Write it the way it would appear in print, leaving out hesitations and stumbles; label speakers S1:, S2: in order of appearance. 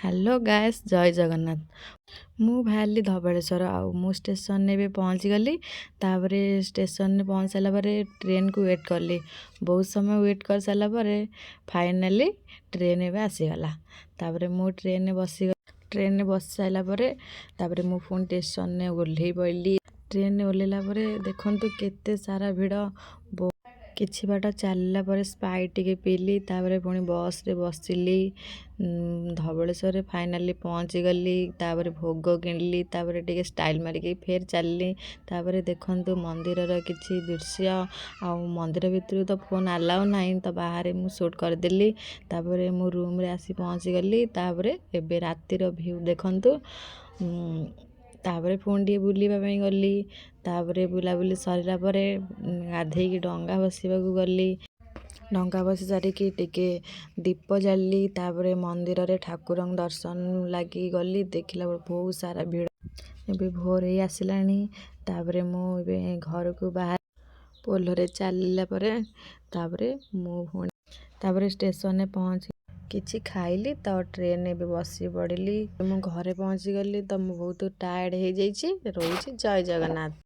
S1: Hello ଗାଏସ୍, ଜୟ ଜଗନ୍ନାଥ। ମୁଁ ବାହାରିଲି ଧବଳେଶ୍ୱର ଆଉ ମୁଁ ଷ୍ଟେସନରେ ଏବେ ପହଞ୍ଚିଗଲି। ତାପରେ ଷ୍ଟେସନରେ ପହଞ୍ଚି ସାରିଲା ପରେ ଟ୍ରେନ୍କୁ ୱେଟ୍ କଲି। ବହୁତ ସମୟ ୱେଟ୍ କରିସାରିଲା ପରେ ଫାଇନାଲି ଟ୍ରେନ୍ ଏବେ ଆସିଗଲା। ତାପରେ ମୁଁ ଟ୍ରେନ୍ରେ ବସି ଟ୍ରେନ୍ରେ ବସି ସାରିଲା ପରେ ତାପରେ ମୁଁ ପୁଣି ଷ୍ଟେସନରେ ଓହ୍ଲେଇ ପଡ଼ିଲି। ଟ୍ରେନ୍ରେ ଓହ୍ଲେଇଲା ପରେ ଦେଖନ୍ତୁ କେତେ ସାରା ଭିଡ଼। କିଛି ବାଟ ଚାଲିଲା ପରେ ସ୍ପ୍ରାଇଟ୍ ଟିକେ ପିଇଲି। ତାପରେ ପୁଣି ବସ୍ରେ ବସିଲି। ଧବଳେଶ୍ୱରରେ ଫାଇନାଲି ପହଞ୍ଚିଗଲି। ତାପରେ ଭୋଗ କିଣିଲି। ତାପରେ ଟିକେ ଷ୍ଟାଇଲ୍ ମାରିକି ଫେର୍ ଚାଲିଲି। ତାପରେ ଦେଖନ୍ତୁ ମନ୍ଦିରର କିଛି ଦୃଶ୍ୟ। ଆଉ ମନ୍ଦିର ଭିତରକୁ ତ ଫୋନ୍ ଆଲାଉ ନାହିଁ, ତ ବାହାରେ ମୁଁ ସୁଟ୍ କରିଦେଲି। ତାପରେ ମୁଁ ରୁମ୍ରେ ଆସି ପହଞ୍ଚିଗଲି। ତାପରେ ଏବେ ରାତିର ଭ୍ୟୁ ଦେଖନ୍ତୁ। ତାପରେ ପୁଣି ଟିକେ ବୁଲିବା ପାଇଁ ଗଲି। ତାପରେ ବୁଲାବୁଲି ସରିଲା ପରେ ଗାଧେଇକି ଡଙ୍ଗା ଭସେଇବାକୁ ଗଲି। ଡଙ୍ଗା ଭସେଇ ସାରିକି ଟିକେ ଦୀପ ଜାଳିଲି। ତାପରେ ମନ୍ଦିରରେ ଠାକୁରଙ୍କ ଦର୍ଶନ ଲାଗି ଗଲି। ଦେଖିଲା ବେଳକୁ ବହୁତ ସାରା ଭିଡ଼। ଏବେ ଭୋର ହେଇ ଆସିଲାଣି। ତାପରେ ମୁଁ ଏବେ ଘରକୁ ବାହାର ପୋଲରେ ଚାଲିଲା ପରେ ତାପରେ ମୁଁ ପୁଣି ତାପରେ ଷ୍ଟେସନରେ ପହଞ୍ଚି କିଛି ଖାଇଲି। ତ ଟ୍ରେନ୍ ଏବେ ବସି ପଡ଼ିଲି। ମୁଁ ଘରେ ପହଞ୍ଚିଗଲି। ତ ମୁଁ ବହୁତ ଟାୟାର୍ଡ଼ ହେଇଯାଇଛି। ରହୁଛି, ଜୟ ଜଗନ୍ନାଥ।